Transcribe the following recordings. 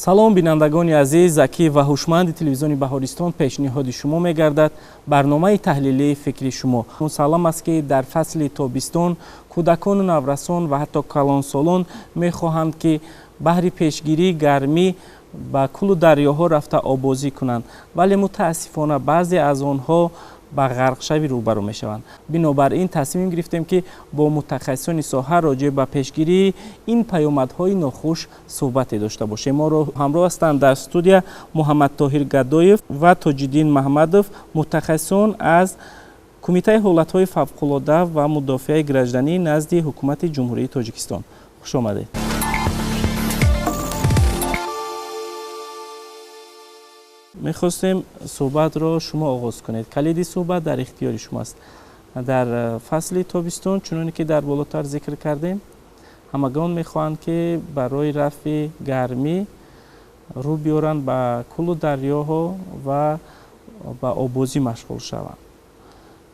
Салом, бинандагони азиз, закӣ ва ҳушманди телевизиони Баҳористон пешниҳоди шумо мегардад барномаи таҳлилии фикри шумо. Мусаллам аст, ки дар фасли тобистон кӯдакону наврасон ва ҳатто калонсолон мехоҳанд, ки баҳри пешгирии гармӣ ба кӯлу дарёҳо рафта обозӣ кунанд, вале мутаассифона баъзе аз онҳо ба ғарқшавӣ рӯбарӯ мешаванд. Бинобар ин тасмим гирифтем, ки бо мутахассисони соҳа роҷеъ ба пешгирии ин паёмадҳои нохуш суҳбате дошта бошем. Моро ҳамроҳ ҳастанд дар студия Муҳаммадтоҳир Гадоев ва Тоҷиддин Маҳмадов, мутахассисон аз Кумитаи ҳолатҳои фавқулода ва мудофиаи гражданӣ назди Ҳукумати Ҷумҳурии Тоҷикистон. Хуш омадед. Мехостем суҳбатро шумо оғоз кунед. Калиди суҳбат дар ихтиёри шумоаст. Дар фасли тобистон, чуноне ки дар болотар зикр кардем, ҳамагон мехоҳанд, ки барои рафъи гармӣ рӯ биёранд ба кӯлу дарёҳо ва ба обозӣ машғул шаванд.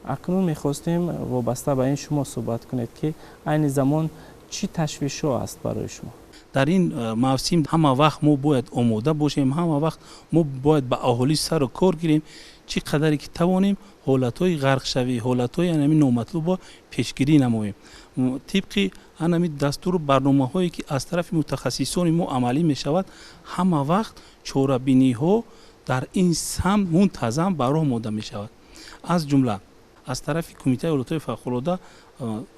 Акнун мехостем вобаста ба ин шумо суҳбат кунед, ки айни замон чӣ ташвишҳо аст барои шумо? Дар ин мавсим ҳама вақт мо бояд омода бошем, ҳама вақт мо бояд ба аҳолӣ сару кор гирем, чӣ қадаре ки тавонем ҳолатҳои ғарқшавӣ, ҳолатҳои анами номатлубро пешгирӣ намоем. Тибқи анами дастуру барномаҳое ки аз тарафи мутахассисони мо амалӣ мешавад, ҳама вақт чорабиниҳо дар ин самт мунтазам ба роҳ монда мешавад. Аз ҷумла аз тарафи Кумитаи ҳолатҳои фавқулода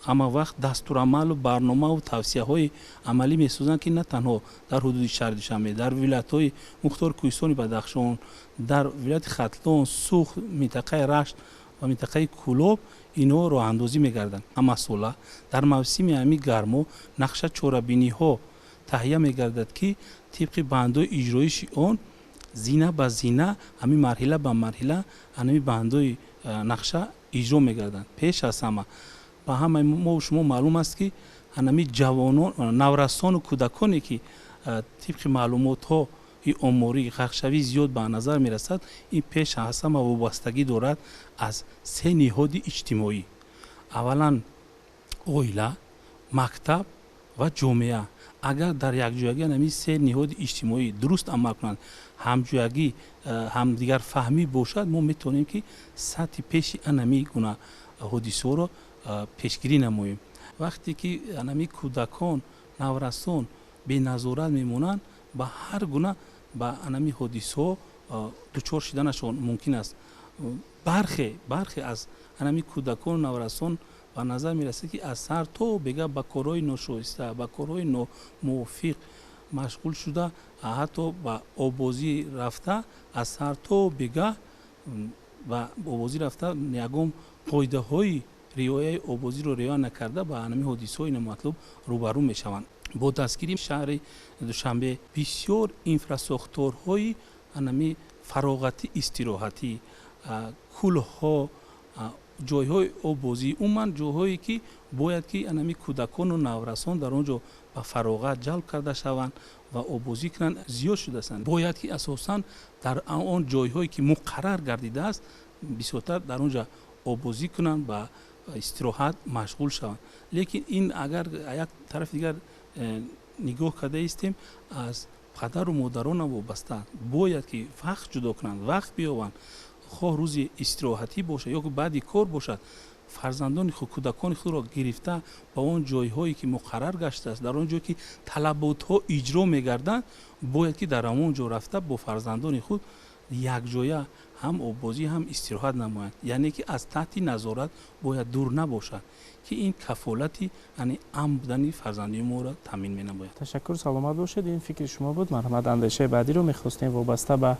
ҳама вақт дастурамалу барномаву тавсияҳои амалӣ месозанд, ки на танҳо дар ҳудуди шаҳри Душанбе, дар вилоятҳои мухтори Кӯҳистони Бадахшон, дар вилояти Хатлон, Суғд, минтақаи Рашт ва минтақаи Кӯлоб инҳо роҳандозӣ мегарданд. Ҳамасола дар мавсими ҳамин гармо нақша чорабиниҳо таҳия мегардад, ки тибқи бандҳои иҷроиши он зина ба зина, ҳамин марҳила ба марҳила ҳамин бандҳои нақша иҷро мегарданд. Пеш аз ҳама ба ҳамаи мо шумо маълум аст, ки ҳанами ҷавонон, наврасону кӯдаконе ки тибқи маълумотҳои оморӣ ғарқшавӣ зиёд ба назар мерасад, ин пеш аз ҳама вобастагӣ дорад аз се ниҳоди иҷтимоӣ. Аввалан оила, мактаб ва ҷомеа. Агар дар якҷоягӣ ҳамин се ниҳоди иҷтимоӣ дуруст амал кунанд, ҳамҷоягӣ, ҳамдигарфаҳмӣ бошад, мо метавонем, ки сатҳи пеши анами гуна ҳодисаҳоро пешгирӣ намоем. Вақте ки анами кӯдакон, наврасон беназорат мемонанд, ба ҳар гуна ба анами ҳодисаҳо дучор шуданашон мумкин аст. Бархе аз анами кӯдакону наврасон ба назар мерасад, ки аз сар то бега ба корҳои ношоиста, ба корҳои номувофиқ машғул шуда, ҳатто ба обозӣ рафта, аз сар то бега ба обозӣ рафта, ягон қоидаҳои риояи обозиро риоя накарда, ба ҳамин ҳодисаҳои номатлуб рӯбарӯ мешаванд. Бо дастгирии шаҳри Душанбе бисёр инфрасохторҳои ҳанами фароғатӣ, истироҳатӣ, кӯлҳо, ҷойҳои обозӣ, умуман ҷойҳое ки бояд ки анами кӯдакону наврасон дар он ҷо ба фароғат ҷалб карда шаванд ва обозӣ кунанд, зиёд шудаастанд. Бояд ки асосан дар он ҷойҳое ки муқаррар гардидааст, бисёртар дар он ҷо обозӣ кунанд, ба истироҳат машғул шаванд. Лекин ин агар як тарафи дигар нигоҳ карда истем, аз падару модаронам вобаста. Бояд ки вақт ҷудо кунанд, вақт биёбанд, хоҳ рӯзи истироҳатӣ бошад ё ки баъди кор бошад, фарзандони худ, кӯдакони худро гирифта ба он ҷойҳое ки муқаррар гаштааст, дар он ҷое ки талаботҳо иҷро мегарданд, бояд ки дар ҳамон ҷо рафта бо фарзандони худ якҷоя ҳам обозӣ, ҳам истироҳат намоянд. Яъне ки аз таҳти назорат бояд дур набошад, ки ин кафолати, яъне амн будани фарзандони моро таъмин менамояд. Ташаккур, саломат бошед. Ин фикри шумо буд. Марҳамат, андешаи баъдиро мехостем вобаста ба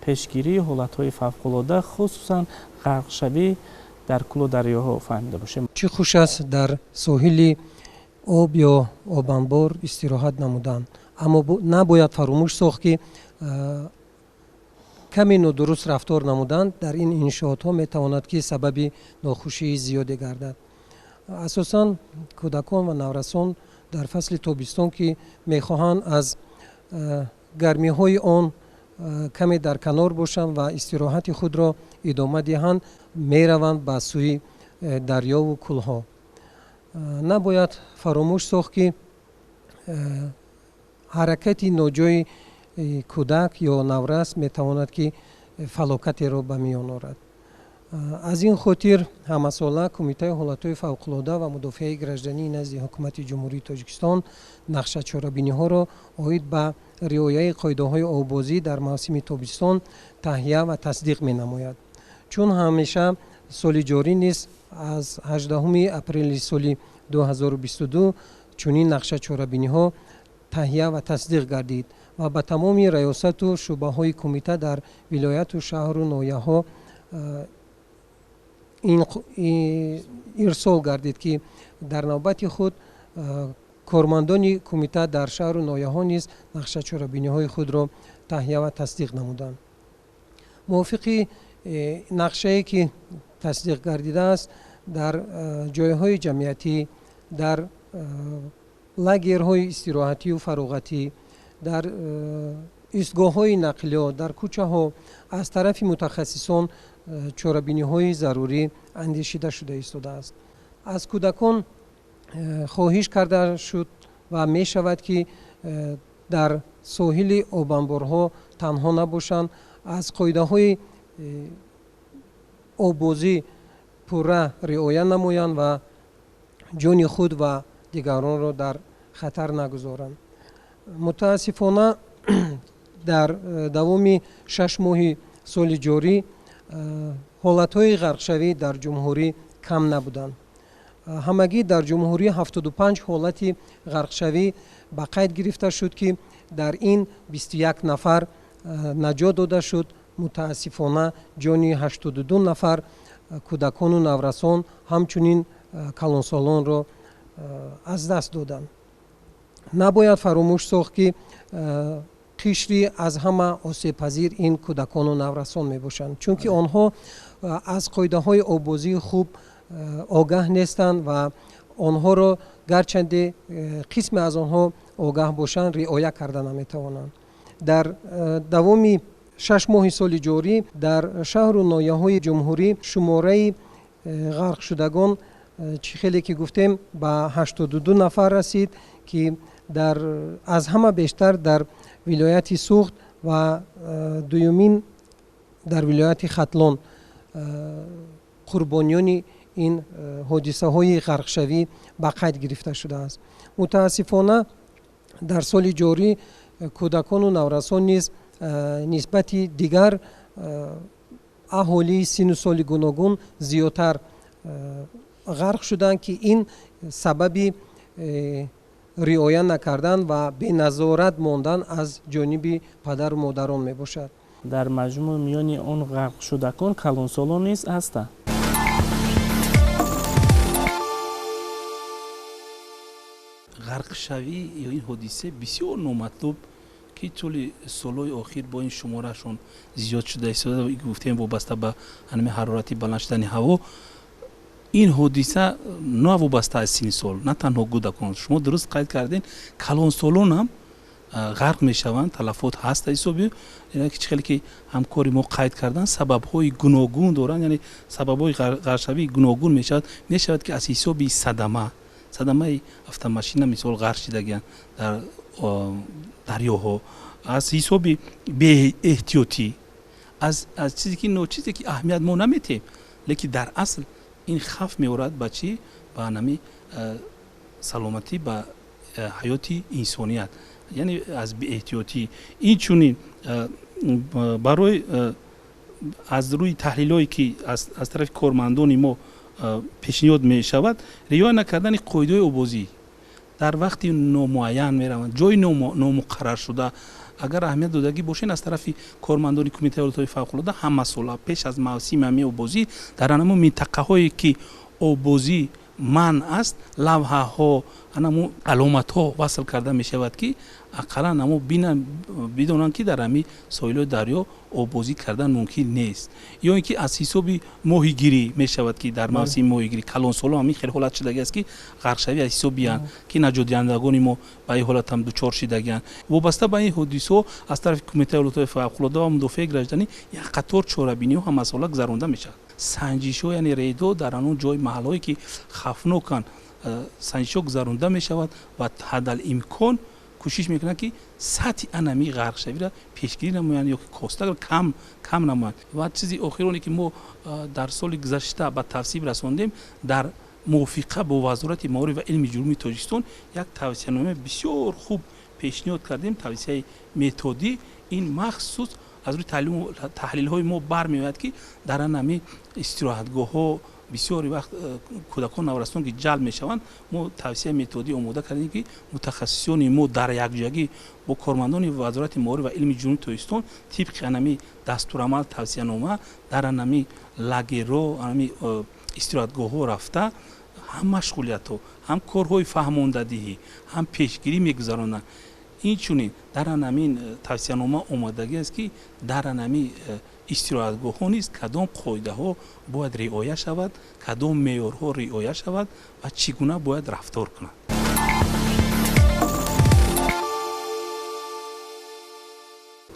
пешгирии ҳолатҳои фавқулода, хусусан ғарқшавӣ дар кӯлу дарёҳо фаҳмида бошем. Чӣ хуш аст дар соҳили об ё обанбор истироҳат намудан, аммо набояд фаромӯш сохт, ки каме нодуруст рафтор намудан дар ин иншоотҳо метавонад, ки сабаби нохушии зиёде гардад. Асосан кӯдакон ва наврасон дар фасли тобистон, ки мехоҳанд аз гармиҳои он каме дар канор бошанд ва истироҳати худро идома диҳанд, мераванд ба сӯи дарёву кӯлҳо. Набояд фаромӯш сохт, ки ҳаракати ноҷои кӯдак ё наврас метавонад, ки фалокатеро ба миён орад. Аз ин хотир ҳамасола Кумитаи ҳолатҳои фавқулода ва мудофиаи граждании назди Ҳукумати Ҷумҳурии Тоҷикистон нақша чорабиниҳоро оид ба риояи қоидаҳои оббозӣ дар мавсими тобистон таҳия ва тасдиқ менамояд. Чун ҳамеша, соли ҷорӣ низ аз 18 апрели соли 2022 чунин нақша чорабиниҳо таҳия ва тасдиқ гардид ва ба тамоми раёсату шӯъбаҳои кумита дар вилояту шаҳру ноҳияҳо ирсол гардид, ки дар навбати худ кормандони кумита дар шаҳру ноҳияҳо низ нақша чорабиниҳои худро таҳия ва тасдиқ намуданд. Мувофиқи нақшае, ки тасдиқ гардидааст, дар ҷойҳои ҷамъиятӣ, дар лагерҳои истироҳатию фароғатӣ, дар истгоҳҳои нақлиёт, дар кӯчаҳо аз тарафи мутахассисон чорабиниҳои зарурӣ андешида шуда истодааст. Аз кӯдакон хоҳиш карда шуд ва мешавад, ки дар соҳили обанборҳо танҳо набошанд, аз қоидаҳои оббозӣ пурра риоя намоянд ва ҷони худ ва дигаронро дар хатар нагузоранд. Мутаассифона, дар давоми 6 моҳи соли ҷорӣ ҳолатҳои ғарқшавӣ дар ҷумҳурӣ кам набуданд. Ҳамагӣ дар ҷумҳурӣ 75 ҳолати ғарқшавӣ ба қайд гирифта шуд, ки дар ин 21 нафар наҷот дода шуд. Мутаассифона, ҷони 82 нафар кӯдакону наврасон, ҳамчунин калонсолонро аз даст доданд. Набояд фаромӯш сохт, ки қишри аз ҳама осебпазир ин кӯдакону наврасон мебошанд, чунки онҳо аз қоидаҳои оббозии хуб огаҳ нестанд ва онҳоро гарчанде қисме аз онҳо огаҳ бошанд, риоя карда наметавонанд. Дар давоми 6 моҳи соли ҷорӣ дар шаҳру ноҳияҳои ҷумҳурӣ шумораи ғарқшудагон, чӣ хеле ки гуфтем, ба 82 нафар расид, ки дар аз ҳама бештар дар вилояти Суғд ва дуюмин дар вилояти Хатлон қурбониёни ин ҳодисаҳои ғарқшавӣ ба қайд гирифта шудааст. Мутаассифона, дар соли ҷорӣ кӯдакону наврасон низ нисбати дигар аҳолии синну соли гуногун зиёдтар ғарқ шуданд, ки ин сабаби риоя накардан ва беназорат мондан аз ҷониби падару модарон мебошад. Дар маҷмӯъ миёни он ғарқшудагон калонсолон низ ҳастанд. Ғарқшавӣ ё ин ҳодиса бисёр номатлуб, ки тӯли солҳои охир бо ин шумораашон зиёд шуда истода, гуфтем, вобаста ба ҳанами ҳарорати баланд шудани ҳаво. Ин ҳодиса на вобаста аз синни сол, на танҳо кӯдакон, шумо дуруст қайд кардем, калонсолон ҳам ғарқ мешаванд, талафот ҳаст ҳисоби. Чӣ хеле ки ҳамкори мо қайд карданд, сабабҳои гуногун доранд, яъне сабабҳои ғарқшавии гуногун мешавад, ки аз ҳисоби садамаи автомашина, мисол, ғарқ шидагианд дар дарёҳо, аз ҳисоби беэҳтиётӣ, аз чизе ки ночизе ки аҳамият мо наметиҳем, лекин дар асл ин хавф меорад ба чӣ? Ба ҳанами саломатӣ, ба ҳаёти инсоният, яъне аз беэҳтиётӣ. Инчунин барои аз рӯи таҳлилҳое, ки аз тарафи кормандони мо пешниҳод мешавад, риоя накардани қоидаҳои обозӣ, дар вақти номуайян мераванд, ҷои номуқарраршуда. Агар аҳамият додагӣ бошед, аз тарафи кормандони Кумитаи ҳолатҳои фавқулода ҳамасола пеш аз мавсими ҳамин обозӣ дар ҳамон минтақаҳое, ки обозӣ манъ аст, лавҳаҳо, анамо аломатҳо васл карда мешавад, ки ақаллан амо бидонанд, ки дар ҳамин соҳилҳои дарё оббозӣ кардан мумкин нест. Ё ин ки аз ҳисоби моҳигирӣ мешавад, ки дар мавсими моҳигирӣ калонсоло ҳамин хел ҳолат шудагӣ аст, ки ғарқшавӣ аз ҳисобиянд, ки наҷотдиҳандагони мо ба ин ҳолат ҳам дучор шидагианд. Вобаста ба ин ҳодисаҳо аз тарафи Кумитаи ҳолатҳои фавқулода ва мудофиаи гражданӣ як қатор чорабиниҳо ҳамасола гузаронда мешавад. Санҷишҳо, яъне рейдҳо дар ҳамон ҷои маҳаллҳое, ки хавфноканд, санҷишҳо гузаронда мешавад ва ҳадалимкон кӯшиш мекунанд, ки сатҳи анами ғарқшавиро пешгирӣ намоянд ё ки коста кам намоянд. Ва чизи охироне, ки мо дар соли гузашта ба тавсиб расондем, дар мувофиқа бо Вазорати маориф ва илми Ҷумҳурии Тоҷикистон як тавсияномаи бисёр хуб пешниҳод кардем, тавсияи методӣ. Ин махсус аз рӯи таҳлилҳои мо бармеояд, ки дар анами истироҳатгоҳҳо бисёри вақт кӯдакон, наврасон ки ҷалб мешаванд, мо тавсияи методӣ омода кардем, ки мутахассисони мо дар якҷоягӣ бо кормандони Вазорати маориф ва илми Ҷумҳурии Тоҷикистон тибқи анами дастурамал, тавсиянома дар анами лагерҳо, анами истироҳатгоҳҳо рафта, ҳам машғулиятҳо, ҳам корҳои фаҳмондадиҳӣ, ҳам пешгирӣ мегузаронанд. Инчунин дар анамин тавсиянома омодагӣ аст, ки дар анами истироҳатгоҳҳо низ кадом қоидаҳо бояд риоя шавад, кадом меъёрҳо риоя шавад ва чӣ гуна бояд рафтор кунад.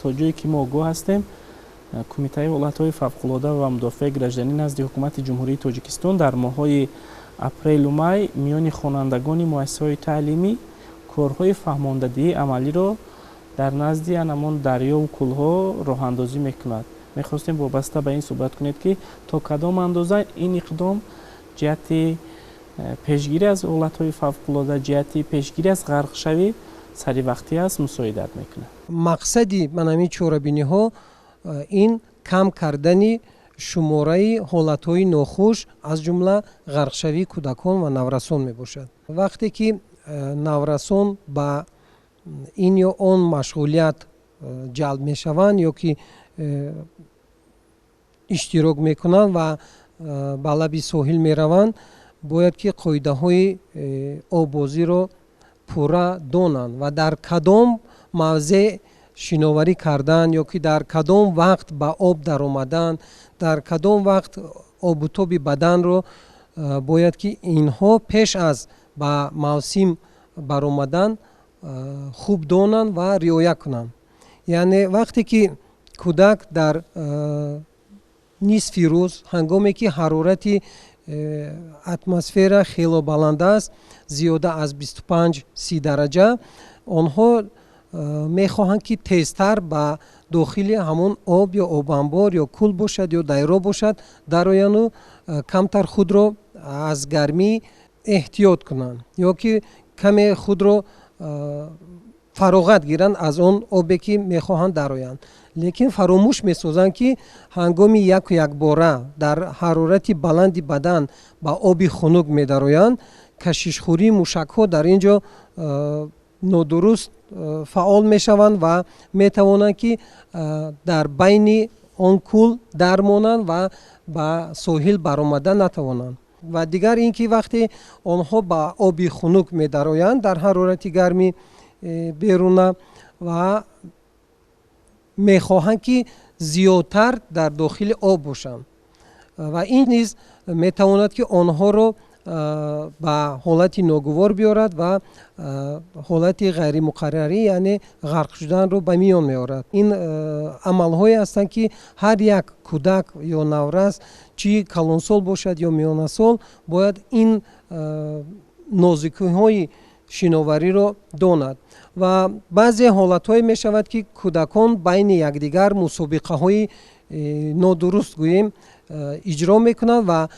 То ҷое ки мо огоҳ ҳастем, Кумитаи ҳолатҳои фавқулода ва мудофиаи гражданӣ назди Ҳукумати Ҷумҳурии Тоҷикистон дар моҳҳои апрелу май миёни хонандагони муассисаҳои таълимӣ корҳои фаҳмондадиҳии амалиро дар назди анамон дарёву кӯлҳо роҳандозӣ мекунад. Мехостем вобаста ба ин суҳбат кунед, ки то кадом андоза ин иқдом ҷиҳати пешгирӣ аз ҳолатҳои фавқулода, ҷиҳати пешгирӣ аз ғарқшавӣ саривақтӣ аст, мусоидат мекунад. Мақсади ман ҳамин чорабиниҳо ин кам кардани шумораи ҳолатҳои нохуш, аз ҷумла ғарқшавии кӯдакон ва наврасон мебошад. Вақте ки наврасон ба ин ё он машғулият ҷалб мешаванд ё ки иштирок мекунанд ва ба лаби соҳил мераванд, бояд ки қоидаҳои оббозиро пурра донанд ва дар кадом мавзеъ шиноварӣ кардан ё ки дар кадом вақт ба об даромадан, дар кадом вақт обутоби баданро бояд ки инҳо пеш аз ба мавсим баромадан хуб донанд ва риоя кунанд. Яъне вақте ки кӯдак дар нисфи рӯз, ҳангоме ки ҳарорати атмосфера хело баланд аст, зиёда аз 25-30 дараҷа, онҳо мехоҳанд, ки тезтар ба дохили ҳамон об ё обанбор ё кӯл бошад ё дайро бошад дарояну камтар худро аз гармӣ эҳтиёт кунанд ё ки каме худро фароғат гиранд аз он обе, ки мехоҳанд дароянд. Лекин фаромӯш месозанд, ки ҳангоми яку якбора дар ҳарорати баланди бадан ба оби хунук медароянд, кашишхӯрии мушакҳо дар ин ҷо нодуруст фаъол мешаванд ва метавонанд, ки дар байни он кӯл дармонанд ва ба соҳил баромада натавонанд. Ва дигар ин ки вақте онҳо ба оби хунук медароянд дар ҳарорати гарми беруна ва мехоҳанд, ки зиёдтар дар дохили об бошанд, ва ин низ метавонад, ки онҳоро ба ҳолати ногувор биёрад ва ҳолати ғайримуқаррарӣ, яъне ғарқ шуданро ба миён меорад. Ин амалҳое ҳастанд, ки ҳар як кӯдак ё наврас, чӣ калонсол бошад ё миёнасол, бояд ин нозикиҳои шиновариро донад. Ва баъзе ҳолатҳое мешавад, ки кӯдакон байни якдигар мусобиқаҳои нодуруст гӯем иҷро мекунанд ва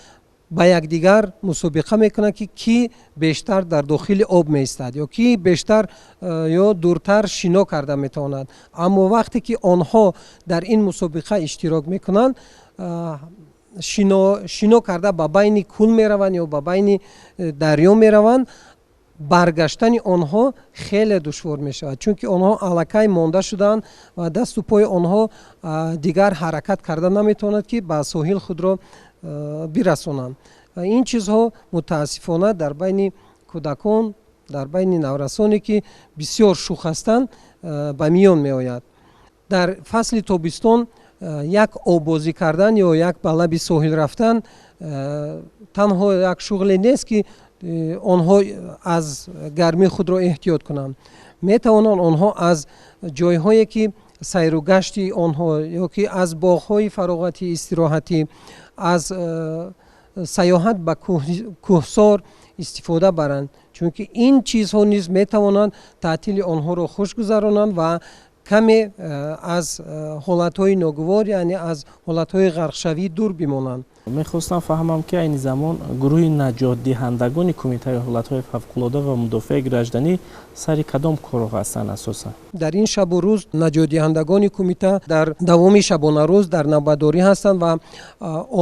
ба якдигар мусобиқа мекунанд, ки кӣ бештар дар дохили об меистад ё кӣ бештар ё дуртар шино карда метавонад. Аммо вақте ки онҳо дар ин мусобиқа иштирок мекунанд, шино карда ба байни кӯл мераванд ё ба байни дарё мераванд, баргаштани онҳо хеле душвор мешавад, чунки онҳо аллакай монда шудаанд ва дасту пои онҳо дигар ҳаракат карда наметавонад, ки ба соҳил худро бирасонанд. Ва ин чизҳо мутаассифона дар байни кӯдакон, дар байни наврасоне ки бисёр шӯх ҳастанд, ба миён меояд. Дар фасли тобистон як оббозӣ кардан ё як ба лаби соҳил рафтан танҳо як шуғле нест, ки онҳо аз гармии худро эҳтиёт кунанд. Метавонанд онҳо аз ҷойҳое ки сайру гашти онҳо ё ки аз боғҳои фароғатӣ, истироҳатӣ, аз саёҳат ба кӯҳсор истифода баранд, чунки ин чизҳо низ метавонанд таътили онҳоро хуш гузаронанд ва каме аз ҳолатҳои ногувор, яъне аз ҳолатҳои ғарқшавӣ дур бимонанд. Мехостам фаҳмам, ки айни замон гурӯҳи наҷотдиҳандагони Кумитаи ҳолатҳои фавқулода ва мудофиаи гражданӣ сари кадом корҳо ҳастанд асосан? Дар ин шабу рӯз наҷотдиҳандагони кумита дар давоми шабонарӯз дар навбатдорӣ ҳастанд ва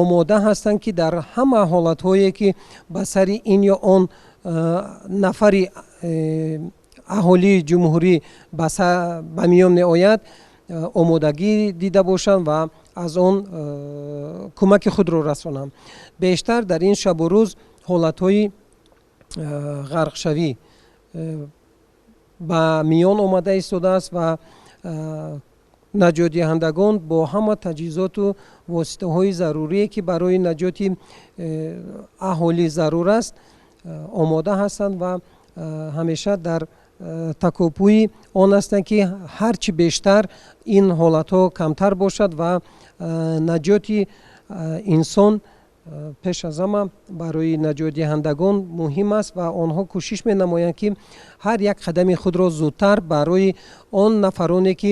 омода ҳастанд, ки дар ҳама ҳолатҳое ки ба сари ин ё он нафари аҳолии ҷумҳурӣ ба миён меояд, омодагӣ дида бошанд ва аз он кӯмаки худро расонанд. Бештар дар ин шабу рӯз ҳолатҳои ғарқшавӣ ба миён омада истодааст ва наҷотдиҳандагон бо ҳама таҷҳизоту воситаҳои зарурие ки барои наҷоти аҳолӣ зарур аст, омода ҳастанд ва ҳамеша дар такопӯи он ҳастанд, ки ҳар чӣ бештар ин ҳолатҳо камтар бошад ва наҷоти инсон пеш аз ҳама барои наҷотдиҳандагон муҳим аст ва онҳо кӯшиш менамоянд, ки ҳар як қадами худро зудтар барои он нафароне ки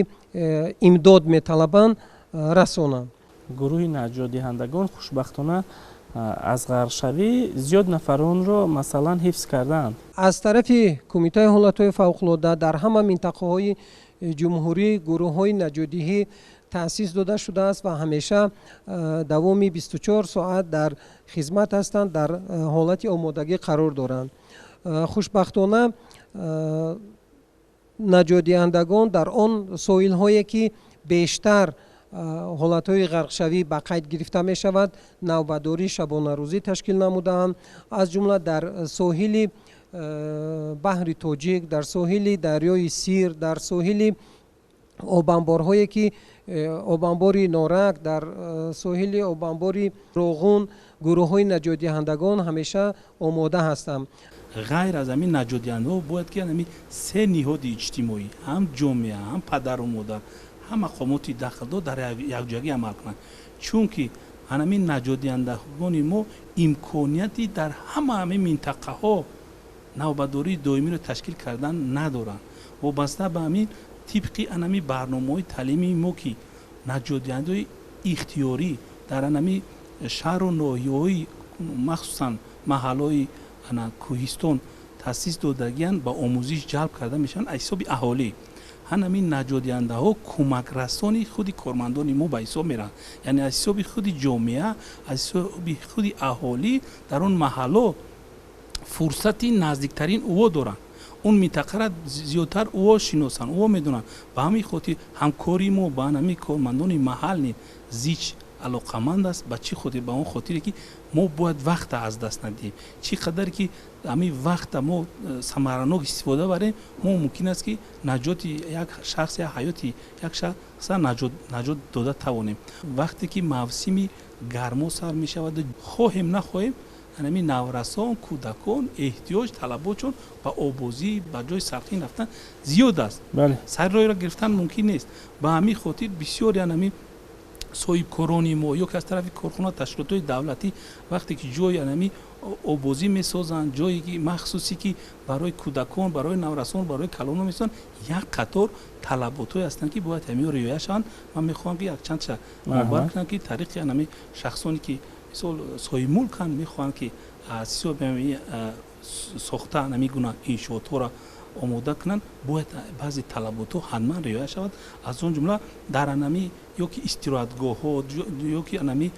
имдод металабанд, расонанд. Гурӯҳи наҷотдиҳандагон хушбахтона аз ғарқшавӣ зиёд нафаронро масалан ҳифз кардаанд. Аз тарафи Кумитаи ҳолатҳои фавқулода дар ҳама минтақаҳои ҷумҳурӣ гурӯҳҳои наҷотдиҳӣ таъсис дода шудааст ва ҳамеша давоми 24 соат дар хизмат ҳастанд, дар ҳолати омодагӣ қарор доранд. Хушбахтона наҷотдиҳандагон дар он соҳилҳое ки бештар ҳолатҳои ғарқшавӣ ба қайд гирифта мешавад, навбатдорӣ шабонарӯзӣ ташкил намудаанд, аз ҷумла дар соҳили баҳри Тоҷик, дар соҳили дарёи Сир, дар соҳили обанборҳое ки обанбори Норак, дар соҳили обанбори Роғун гурӯҳҳои наҷотдиҳандагон ҳамеша омода ҳастанд. Ғайр аз ҳамин наҷотдиҳандаҳо бояд ки ҳамин се ниҳоди иҷтимоӣ, ҳам ҷомеа, ҳам падару модар, ҳам мақомоти дахлдор дар якҷоягӣ амал кунанд, чунки ҳамин наҷотдиҳандагони мо имконияти дар ҳама ҳамин минтақаҳо навбатдории доимиро ташкил кардан надоранд. Вобаста ба ҳамин тибқи анами барномаҳои таълимии мо, ки наҷотдиҳандаҳои ихтиёрӣ дар анами шаҳру ноҳияҳои, махсусан маҳаллаҳои кӯҳистон таъсис додагиянд, ба омӯзиш ҷалб карда мешаванд аз ҳисоби аҳолӣ. Ҳамин наҷотдиҳандаҳо кӯмакрасони худи кормандони мо ба ҳисоб мераванд, яъне аз ҳисоби худи ҷомеа, аз ҳисоби худи аҳолӣ дар он маҳалло фурсати наздиктарин ӯо доранд, он минтақаро зиёдтар ӯо шиносанд, ӯо медонанд. Ба ҳамин хотир ҳамкории мо ба ҳамин кормандони маҳал ни зич алоқаманд аст. Ба чӣ хотир? Ба он хотире ки мо бояд вақта аз даст надиҳем. Чӣ қадар ки ҳамин вақта мо самаранок истифода барем, мо мумкин аст ки наҷоти як шахс, як ҳаёти як шахса наҷот дода тавонем. Вақте ки мавсими гармо сар мешавад, хоҳем нахоҳем, ҳамин наврасон, кӯдакон эҳтиёҷ, талаботшон ба обозӣ, ба ҷои сарқин рафтан зиёд аст. Сари роҳро гирифтан мумкин нест. Ба ҳамин хотир бисёр ҳамин соҳибкорони мо ё ки аз тарафи корхона, ташкилотҳои давлатӣ вақте ки ҷои ҳамин обозӣ месозанд, ҷое ки махсусе ки барои кӯдакон, барои наврасон, барои калонон месозанд, як қатор талаботҳое ҳастанд, ки бояд ҳаминҳо риоя шаванд. Ман мехоҳам ки якчандша номбар кунам, ки тариқи ҳамин шахсоне ки мисол соҳибмулканд, мехоҳанд ки аз ҳисоби ҳамин сохта ҳамин гуна иншоотҳоро омода кунанд, бояд баъзе талаботҳо ҳатман риоя шавад. Аз он ҷумла дар анами ё ки истироҳатгоҳҳо ё ки анами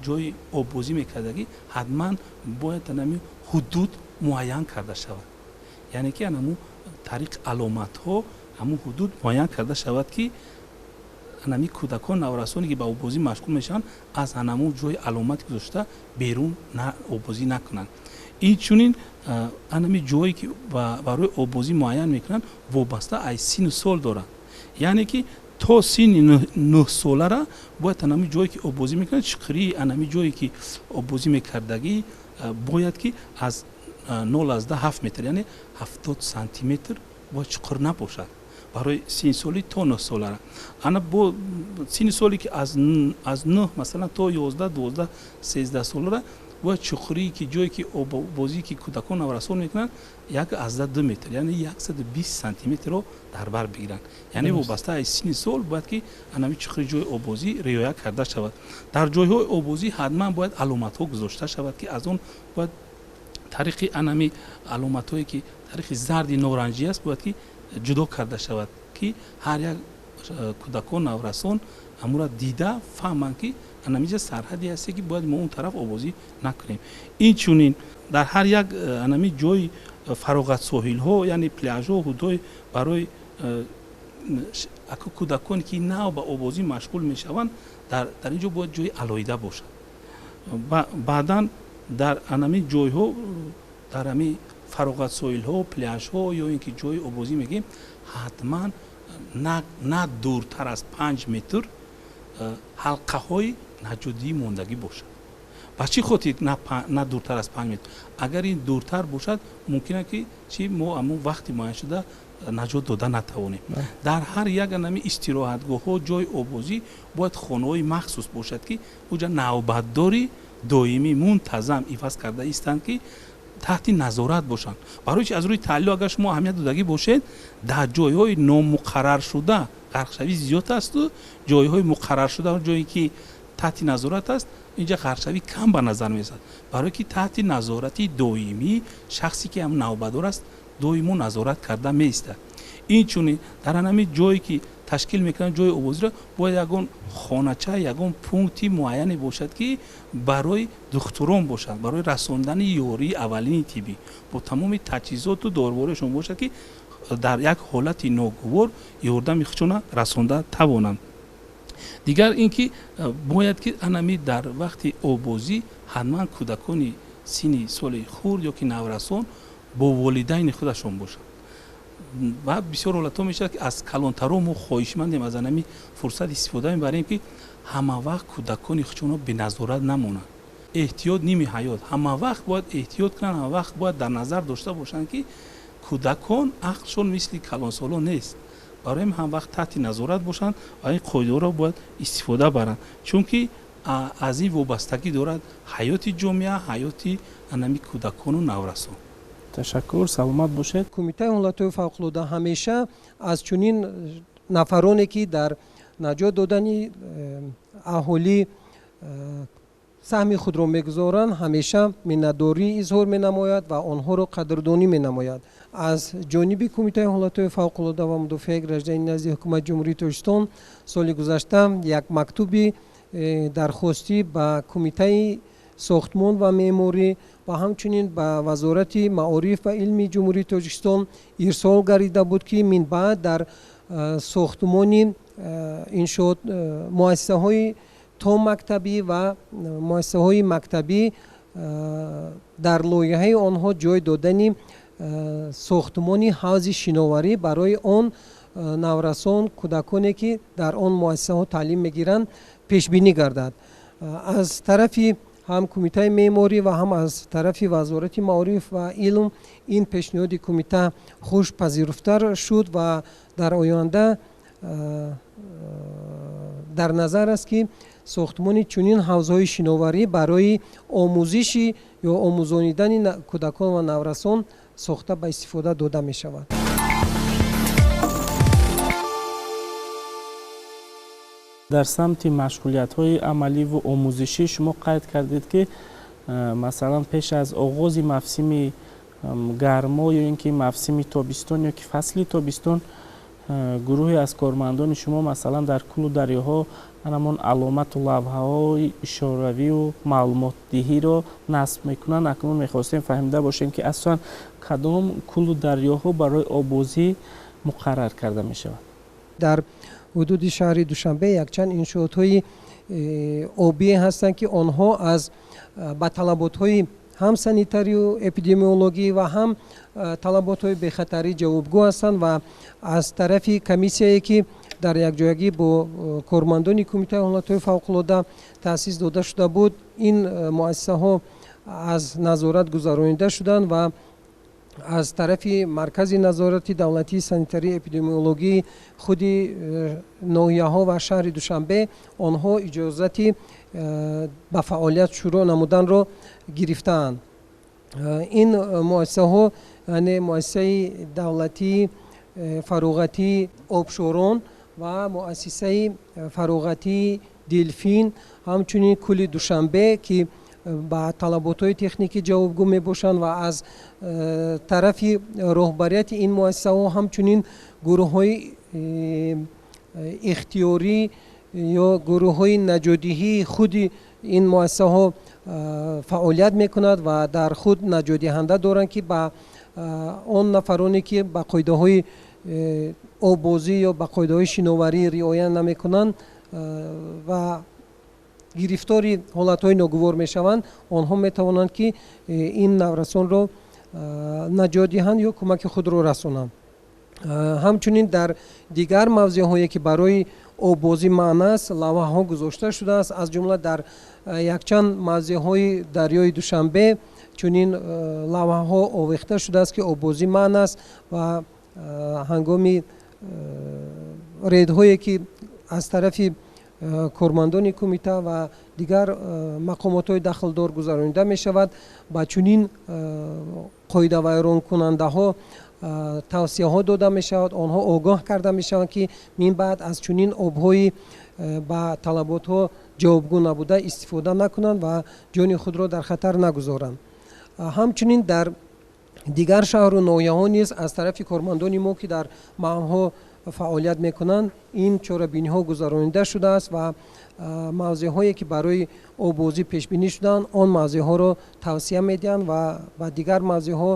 ҷои оббозӣ мекардагӣ ҳатман бояд анами ҳудуд муайян карда шавад, яъне ки анаму тариқи аломатҳо ҳамун ҳудуд муайян карда шавад, ки Анами кӯдакон, наврасоне ки ба оббозӣ машғул мешаванд, аз анамун ҷои аломат гузошта берун оббозӣ накунанд. Инчунин анами ҷое ки барои оббозӣ муайян мекунанд, вобаста аз синну сол доранд, яъне ки то синни 9 солара бояд анами ҷое ки оббозӣ мекунанд, чуқурии анами ҷое ки оббозӣ мекардагӣ бояд ки аз 0,7 метр, яъне 70 сантиметр бояд чуқур набошад барои синни соли то 9 солара. Ана бо синни соле ки аз 9 масалан то 11, 12, 13 солара бояд чуқурие ки ҷое ки оббозӣ ки кӯдакон, наврасон мекунанд, 1,2 метр, яъне 120 сантиметрро дар бар бигиранд. Яъне вобаста аз синни сол бояд ки анами чуқури ҷои оббозӣ риоя карда шавад. Дар ҷойҳои оббозӣ ҳатман бояд аломатҳо гузошта шавад, ки аз он бояд тариқи анами аломатҳое ки тариқи зарди норанҷӣ аст, бояд ки ҷудо карда шавад, ки ҳар як кӯдакон, наврасон ҳамура дида фаҳманд, ки анамиҷа сарҳаде ҳасте, ки бояд мо он тараф обозӣ накунем. Инчунин дар ҳар як анами ҷои фароғат соҳилҳо, яъне пляжҳо, ҳудудҳои барои кӯдаконе ки нав ба обозӣ машғул мешаванд, дар ин ҷо бояд ҷои алоҳида бошад. Баъдан дар анами ҷойҳо, дар ами фароғат соҳилҳо, пляжҳо ё ин ки ҷои обозӣ мегӯем, ҳатман на дуртар аз 5 метр ҳалқаҳои наҷотдиҳии мондагӣ бошад. Ба чӣ хотир на дуртар аз 5 метр? Агар ин дуртар бошад, мумкин аст ки чи мо ҳамон вақти муайяншуда наҷот дода натавонем. Дар ҳар як анами истироҳатгоҳҳо, ҷои обозӣ бояд хонаҳои махсус бошад, ки уҷа навбатдори доимӣ мунтазам иваз карда истанд, ки таҳти назорат бошанд. Барои чи аз рӯи таҳлил агар шумо аҳамият додагӣ бошед, дар ҷойҳои номуқарраршуда ғарқшавӣ зиёд асту ҷойҳои муқарраршуда, ҷое ки таҳти назорат аст, инҷа ғарқшавӣ кам ба назар мерасад, барое ки таҳти назорати доимӣ шахсе ки ҳам навбатдор аст, доимо назорат карда меистад. Инчунин дар ҳамин ҷое ки ташкил мекунанд ҷои обозиро, бояд ягон хонача, ягон пункти муайяне бошад, ки барои духтурон бошад, барои расондани ёрии аввалини тиббӣ бо тамоми таҷҳизоту доруборияшон бошад, ки дар як ҳолати ногувор ёрдами худшона расонда тавонанд. Дигар ин ки бояд ки анами дар вақти обозӣ ҳатман кӯдакони синни соли хурд ё ки наврасон бо волидайни худашон бошанд. Ва бисёр ҳолатҳо мешавад, ки аз калонтаро мо хоҳишмандем, аз анами фурсат истифода мебарем, ки ҳама вақт кӯдакони худшонро беназорат намонанд. Эҳтиёт ними ҳаёт. Ҳама вақт бояд эҳтиёт кунанд, ҳама вақт бояд дар назар дошта бошанд, ки кӯдакон ақлшон мисли калонсолон нест. Барои ҳам вақт таҳти назорат бошанд ва ин қоидаҳоро бояд истифода баранд, чунки аз ин вобастагӣ дорад ҳаёти ҷомеа, ҳаёти анами кӯдакону наврасон. Ташаккур, саломат бошед. Кумитаи ҳолатҳои фавқулода ҳамеша аз чунин нафароне ки дар наҷот додани аҳолӣ саҳми худро мегузоранд, ҳамеша миннатдорӣ изҳор менамояд ва онҳоро қадрдонӣ менамояд. Аз ҷониби Кумитаи ҳолатҳои фавқулода ва мудофиаи гражданӣ назди Ҳукумати Ҷумҳурии Тоҷикистон соли гузашта як мактуби дархостӣ ба Кумитаи сохтмон ва меъморӣ ва ҳамчунин ба Вазорати маориф ва илми Ҷумҳурии Тоҷикистон ирсол гардида буд, ки минбаъд дар сохтмони иншоот муассисаҳои томактабӣ ва муассисаҳои мактабӣ дар лоиҳаи онҳо ҷой додани сохтмони ҳавзи шиноварӣ барои он наврасон, кӯдаконе ки дар он муассисаҳо таълим мегиранд, пешбинӣ гардад. Аз тарафи ҳам Кумитаи меъморӣ ва ҳам аз тарафи Вазорати маориф ва илм ин пешниҳоди кумита хуш пазируфта шуд ва дар оянда дар назар аст, ки сохтмони чунин ҳавзҳои шиноварӣ барои омӯзиши ё омӯзонидани кӯдакон ва наврасон сохта ба истифода дода мешавад. Дар самти машғулиятҳои амалӣ ву омӯзишӣ шумо қайд кардед, ки масалан пеш аз оғози мавсими гармо ё ин ки мавсими тобистон ё ки фасли тобистон гурӯҳе аз кормандони шумо масалан дар кӯлу дарёҳо анамон аломату лавҳаҳои ишоравию маълумотдиҳиро насб мекунанд. Акнун мехостем фаҳмида бошем, ки асосан кадом кӯлу дарёҳо барои обозӣ муқаррар карда мешавад. Дар ҳудуди шаҳри Душанбе якчанд иншоотҳои обӣ ҳастанд, ки онҳо аз ба талаботҳои ҳам санитарию эпидемиологӣ ва ҳам талаботҳои бехатарӣ ҷавобгӯ ҳастанд ва аз тарафи комиссияе, ки дар якҷоягӣ бо кормандони Кумитаи ҳолатҳои фавқулода таъсис дода шуда буд, ин муассисаҳо аз назорат гузаронида шуданд ва аз тарафи Маркази назорати давлатии санитарии эпидемиологии худи ноҳияҳо ва шаҳри Душанбе онҳо иҷозати ба фаъолият шурӯъ намуданро гирифтаанд. Ин муассисаҳо, яъне муассисаи давлатии фароғатии Обшорон ва муассисаи фароғатии Делфин, ҳамчунин кӯли Душанбе, ки ба талаботҳои техникӣ ҷавобгӯ мебошанд ва аз тарафи роҳбарияти ин муассисаҳо ҳамчунин гурӯҳҳои ихтиёрӣ ё гурӯҳҳои наҷотдиҳии худи ин муассисаҳо фаъолият мекунад ва дар худ наҷотдиҳанда доранд, ки ба он нафароне, ки ба қоидаҳои оббозӣ ё ба қоидаҳои шиноварӣ риоя намекунанд ва гирифтори ҳолатҳои ногувор мешаванд, онҳо метавонанд, ки ин наврасонро наҷот диҳанд ё кӯмаки худро расонанд. Ҳамчунин дар дигар мавзеъҳое, ки барои оббозӣ манъ аст, лавҳаҳо гузошта шудааст. Аз ҷумла дар якчанд мавзеъҳои дарёи Душанбе чунин лавҳаҳо овехта шудааст, ки оббозӣ манъ аст ва ҳангоми рейдҳое, ки аз тарафи кормандони кумита ва дигар мақомотҳои дахлдор гузаронида мешавад, ба чунин қоидавайронкунандаҳо тавсияҳо дода мешавад, онҳо огоҳ карда мешаванд, ки минбаъд аз чунин обҳои ба талаботҳо ҷавобгӯ набуда истифода накунанд ва ҷони худро дар хатар нагузоранд. Ҳамчунин дар дигар шаҳру ноҳияҳо низ аз тарафи кормандони мо, ки дар маҳалҳо фаъолият мекунанд, ин чорабиниҳо гузаронида шудааст ва мавзеъҳое, ки барои оббозӣ пешбинӣ шуданд, он мавзеъҳоро тавсия медиҳанд ва ба дигар мавзеъҳо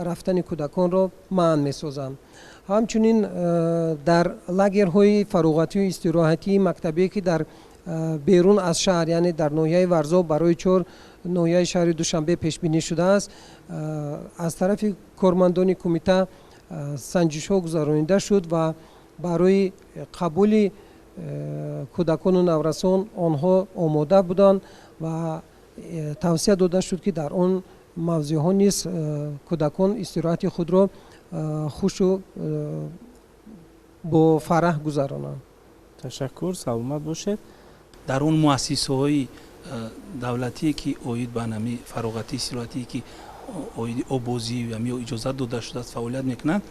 рафтани кӯдаконро манъ месозанд. Ҳамчунин дар лагерҳои фароғатию истироҳатии мактабие, ки дар берун аз шаҳр, яъне дар ноҳияи Варзоб барои 4 ноҳияи шаҳри Душанбе пешбинӣ шудааст, аз тарафи кормандони кумита санҷишҳо гузаронида шуд ва барои қабули кӯдакону наврасон онҳо омода буданд ва тавсия дода шуд, ки дар он мавзеъҳо низ кӯдакон истироҳати худро хушу бо фараҳ гузаронанд. Ташаккур, саломат бошед. Дар он муассисаҳои давлатие, ки оид ба нами фароғатии истироҳатие, ки оиди оббозӣ ё иҷозат дода шудааст, фаъолият мекунанд,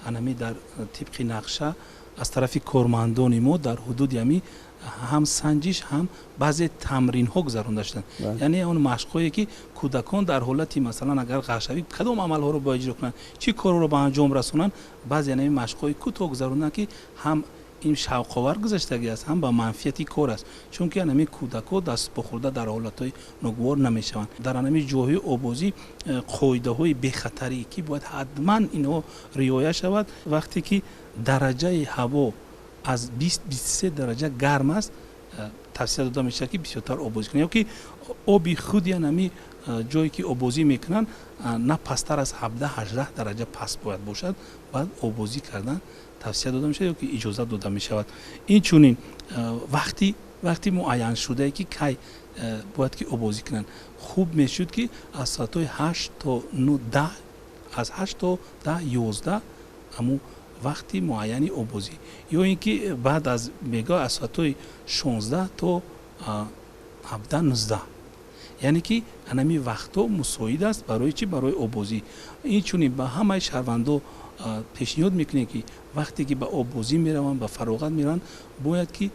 анами дар тибқи нақша аз тарафи кормандони мо дар ҳудуди ами ҳам санҷиш, ҳам баъзе тамринҳо гузаронда шуданд. Яъне он машқҳое, ки кӯдакон дар ҳолати, масалан, агар ғарқшавӣ, кадом амалҳоро бояд иҷро кунанд, чӣ корҳоро ба анҷом расонанд, баъзе ами машқҳои кӯтоҳ гузаронданд, ки ҳам ин шавқовар гузаштагӣ аст, ҳам ба манфиати кор аст, чунки анами кӯдакҳо дастбохӯрда дар ҳолатҳои ногувор намешаванд. Дар анами ҷойҳои обозӣ қоидаҳои бехатарӣ, ки бояд ҳатман инҳо риоя шавад. Вақте ки дараҷаи ҳаво аз 20-23 дараҷа гарм аст, тавсия дода мешавад, ки бисёртар обозӣ кунанд, ё ки оби худи анами ҷое, ки обозӣ мекунанд, на пасттар аз 17-18 дараҷа паст бояд бошад, баъд обозӣ кардан тавсия дода мешавад ё ки иҷозат дода мешавад. Инчунин вақти муайяншудае, ки кай бояд ки обозӣ кунанд, хуб мешуд, ки аз соатҳои 8 то 10, аз 8 то 10, 11 ҳамун вақти муайяни обозӣ, ё ин ки баъд аз бегоҳ аз соатҳои 16 то 17, 19, яъне ки анами вақтҳо мусоид аст барои чӣ? Барои обозӣ. Инчунин ба ҳамаи шаҳрвандо пешниҳод мекунем, ки вақте ки ба оббозӣ мераванд, ба фароғат мераванд, бояд ки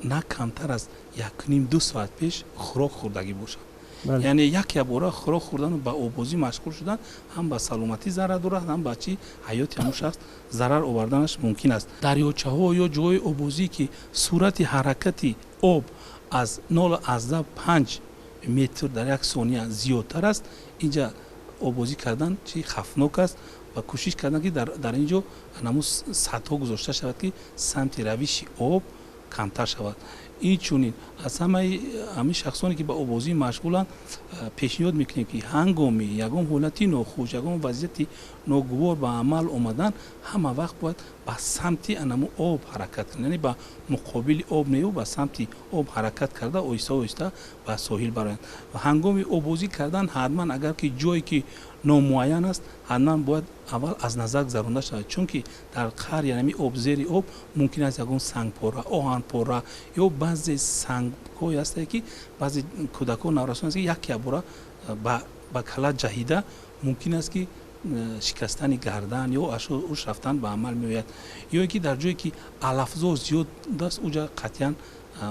на камтар аз 1,5-2 соат пеш хӯрок хӯрдагӣ бошад. Яъне як ябора хӯрок хӯрдану ба оббозӣ машғул шудан ҳам ба саломатӣ зарар дорад, ҳам ба чӣ ҳаёти ҳамон шахс зарар оварданаш мумкин аст. Дарёчаҳо ё ҷойҳои оббозӣ, ки суръати ҳаракати об аз 0,5 метр дар як сония зиёдтар аст, инҷа оббозӣ кардан чи хавфнок аст. Ва кӯшиш карданд, ки дар ин ҷо ҳамун садҳо гузошта шавад, ки самти равиши об камтар шавад. Инчунин аз ҳамаи ҳамин шахсоне, ки ба оббозӣ машғуланд, пешниҳод мекунем, ки ҳангоми ягон ҳолати нохуш, ягон вазъияти ногувор ба амал омадан, ҳама вақт бояд ба самти анаму об ҳаракат кунанд, яъне ба муқобили об нею ба самти об ҳаракат карда оҳиста оҳиста ба соҳил бароянд. Ва ҳангоми оббозӣ кардан ҳатман агар ки ҷое ки номуайян аст, ҳатман бояд аввал аз назар гузаронда шавад, чунки дар қаър, яъне об, зери об мумкин аст ягон сангпора, оҳанпора ё баъзе сангҳое ҳастанд, ки баъзе кӯдакон, наврасон аст, ки як якбора ба кала ҷаҳида мумкин аст, ки шикастани гардан ё уш рафтан ба амал меояд. Ё ин ки дар ҷое ки алафзор зиёд аст, уҷа қатъиян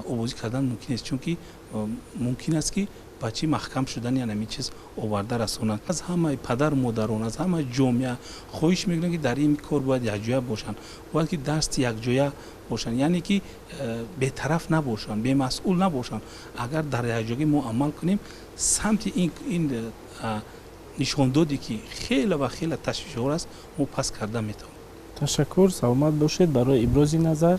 обозӣ кардан мумкин нест, чунки мумкин аст, ки ба чӣ маҳкам шудани ҳамин чиз оварда расонанд. Аз ҳамаи падару модарон, аз ҳамаи ҷомеа хоҳиш мекунем, ки дар ин кор бояд якҷоя бошанд, бояд ки дасти якҷоя бошанд, яъне ки бетараф набошанд, бемасъул набошанд. Агар дар якҷоягӣ мо амал кунем, самти ин нишондоде, ки хеле ва хеле ташвишовар аст, мо пас карда метавонем. Ташаккур, саломат бошед барои ибрози назар.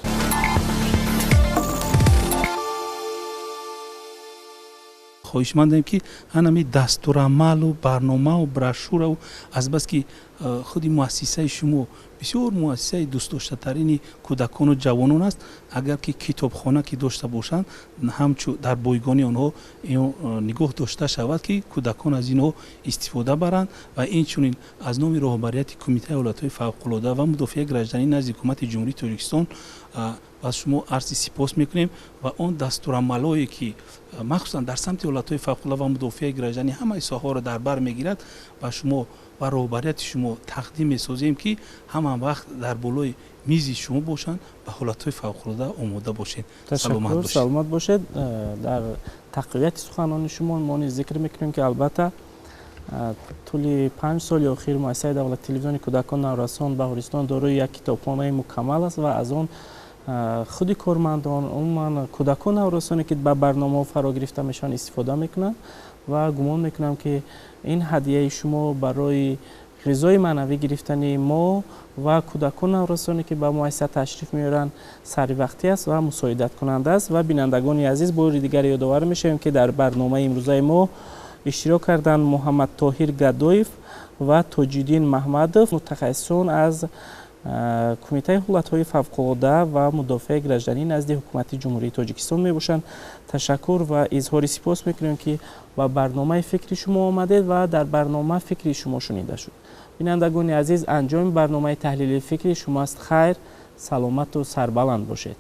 Хоҳишмандем, ки ҳанами дастурамалу барномаву брошюраву азбаски худи муассисаи шумо бисёр муассисаи дӯстдоштатарини кӯдакону ҷавонон аст, агар ки китобхона ки дошта бошанд, ҳамчу дар бойгони онҳо нигоҳ дошта шавад, ки кӯдакон аз инҳо истифода баранд. Ва инчунин аз номи роҳбарияти Кумитаи ҳолатҳои фавқулода ва мудофиаи гражданӣ назди Ҳукумати Ҷумҳурии Тоҷикистон аз шумо арзи сипос мекунем ва он дастурамалҳое, ки махсусан дар самти ҳолатҳои фавқулода ва мудофиаи гражданӣ ҳамаи соҳаҳоро дар бар мегирад, ба шумо ва роҳбарияти шумо тақдим месозем, ки ҳама вақт дар болои мизи шумо бошанд, ба ҳолатҳои фавқулода омода бошед. Саломат бошед. Саломат бошед. Дар тақвияти суханони шумо мо низ зикр мекунем, ки албатта тӯли 5 соли охир муассисаи давлати телевизиони кӯдакон наврасон Баҳористон дорои як китобхонаи мукаммал аст ва аз он худи кормандон, умуман кӯдакон наврасоне, ки ба барномаҳо фаро гирифта мешаванд, истифода мекунанд. Ва гумон мекунам, ки ин ҳадияи шумо барои ғизои маънавӣ гирифтани мо ва кӯдакон наврасоне, ки ба муассиса ташриф меоранд, саривақтӣ аст ва мусоидаткунанда аст. Ва бинандагони азиз, бори дигар ёдовар мешавем, ки дар барномаи имрӯзаи мо иштирок карданд Муҳаммад Тоҳир Гадоев ва Тоҷиддин Маҳмадов, мутахассисон аз Кумитаи ҳолатҳои фавқулода ва мудофиаи гражданӣ назди Ҳукумати Ҷумҳурии Тоҷикистон мебошанд. Ташаккур ва изҳори сипос мекунем, ки ба барномаи фикри шумо омадед ва дар барнома фикри шумо шунида шуд. Бинандагони азиз, анҷоми барномаи таҳлили фикри шумо аст. Хайр, саломату сарбаланд бошед.